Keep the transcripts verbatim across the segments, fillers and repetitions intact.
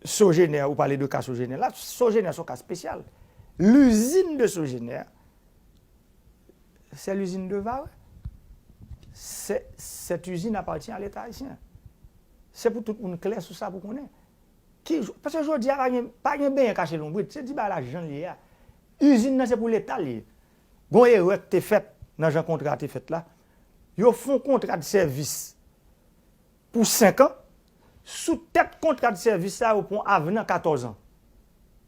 Sogener, ou pale de ka Sogener la, Sogener se yon ka espesyal. L'usine de Sogener, c'est l'usine de Varreux. Cette usine appartient à l'État haïtien. Se pou tout moun klè sou sa pou konnen. Ki, paske jodi a pa gen, pa gen benyen kache lonbrit, se di bagay la jan l ye a. Izin nan se pou Leta l ye. Gon erè k te fèt nan jan kontra a te fèt la. Yo fè yon kontra de sèvis pou senk an. Sou tèt kontra de sèvis sa, yo pran avnan katòz an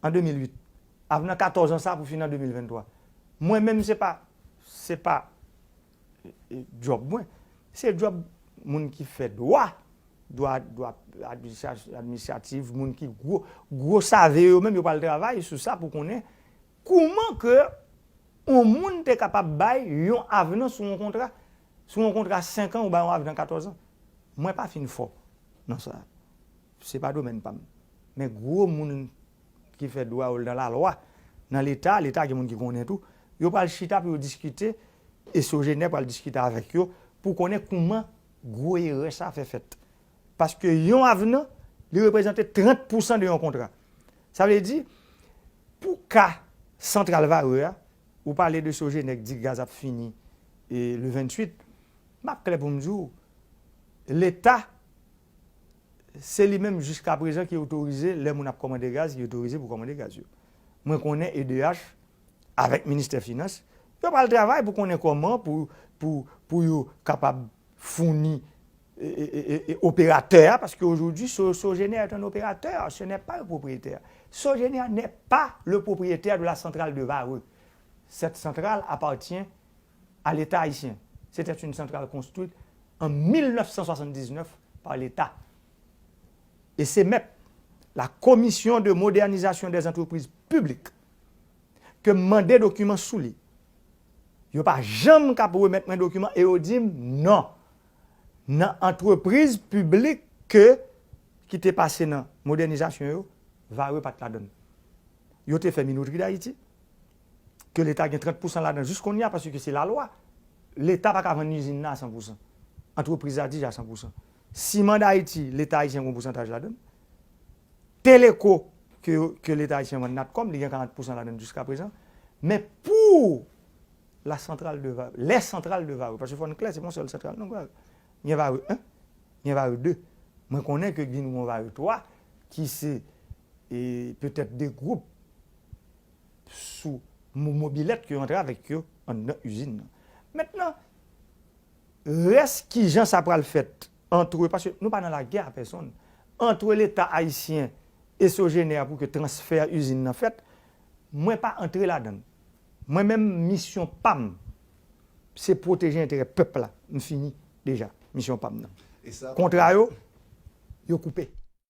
an de mil uit. Avnan katòz an sa pou fin an de mil venntwa. Mwen menm, se pa, se pa e, e, djòb mwen. Se djòb moun ki fè dwa, dwa, dwa administra- administratif, moun ki gwo, gwo save yo menm, yo pral travay sou sa pou konnen kouman ke yon moun te kapab bay yon avnan sou yon kontra, sou yon kontra senk an ou bay yon avnan katòz an. Mwen pa fin fò nan sa. Se pa domèn pa m. Men gwo moun ki fè dwa yo nan lalwa, nan Leta, Leta gen moun ki konnen tou, yo pral chita pou yo diskite, e Sogener pral diskite avèk yo pou konnen kouman gwo erè sa fè fèt. Paske yon avnan, li reprezante trant pousan de yon kontra. Sa vle di, pou ka Santral Varreux a, ou pale de Sogener k di gaz ap fini e, le venntuit, m ap klè pou m di w, Leta, se li menm jiska prezan ki otorize, lè moun ap kòmande gaz, ki otorize pou kòmande gaz yo. Mwen konnen E D H, avèk Ministè Finans, yo pral travay pou konnen kòman pou, pou, pou yo kapab founi e, e, e, e, e operatè a, paske aujourd'hui, So- Sogener est un opérateur, ce n'est pas un propriétaire. Sogener n'est pas le propriétaire de la centrale de Varreux. Cette centrale appartient à l'État haïtien. C'était une centrale construite en mille neuf cent soixante-dix-neuf par l'État. E se mèt la Commission de modernisation des entreprises publiques ke m mande dokiman sou li. Yo pa janm k ap remèt mwen dokiman e yo di m non. Nan antrepriz piblik ke, ki te pase nan modènizasyon yo, Varreux pa t ladann. Yo te fè Minoterie d'Haïti, ke Leta gen trant pousan ladan jis kounye a, paske se lalwa. Leta pa ka vann izin nan a san pousan. Antrepriz la deja a san pousan. Siman Dayiti, Leta ayisyen gen yon pousantaj ladan l. Teleco, ke, ke Leta ayisyen vann Natcom, li gen karant pousan ladan l jiska prezan. Men pou la centrale de Varreux, les centrales de Varreux, paske fò n klè, se pa yon sèl santral non, Varreux. Gen Varreux un, gen Varreux deux. Mwen konnen ke gen yon Varreux twa, ki se, e, petèt de gwoup sou mo- mobilèt ke yo antre avèk yo anndan izin nan. Mentnan, rès kijan sa pral fèt antre, paske nou pa nan lagè a pèsonn, antre Leta ayisyen e Sogener pou ke transfè izin nan fèt, mwen pa antre ladan l. Mwen menm, misyon pa m, se pwoteje enterè pèp la. M fini deja misyon pa m nan. E sa Kontra yo, yo koupe.